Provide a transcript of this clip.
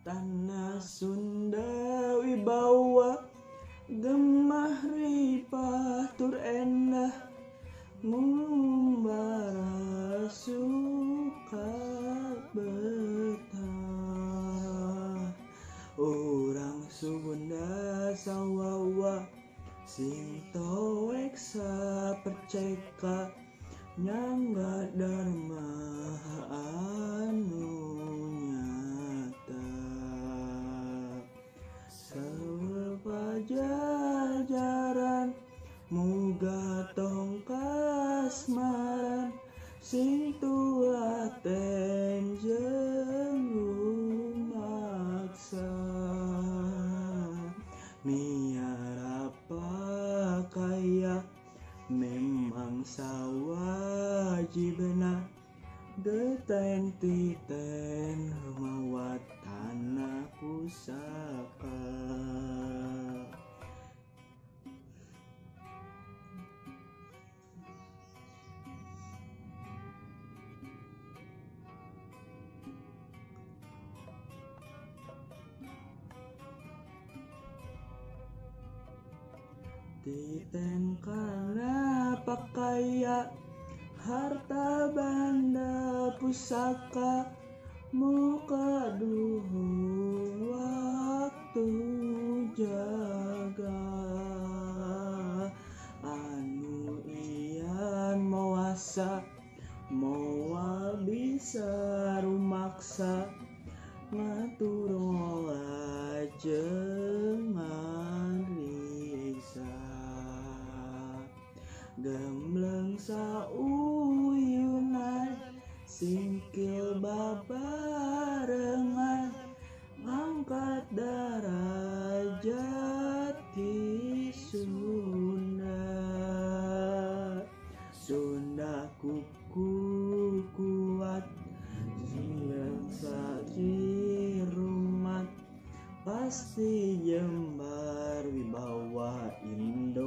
Tanah Sunda wibawa gemah ripah tur endah ngumbara suka betah. Urang Sunda sawawa sing toek saperceka nyangga dharma anu nyata. Saur pajajaran muga tong kasmaran sing tuaten jeung rumaksa. Miara pakaya memang sawajibna geten titen mawa tanah pusaka. Titen kana pakaya harta banda pusaka muka duhung waktu jaga. Anu ian mawasa moal bisa rumaksa ngatur jeung ngariksa. Gembleng sauyunan singkil babarengan ngangkat darajat ti Sunda. Sunda kuku kuat Sunda sacirumat pasti jembar wibawa Indonesia.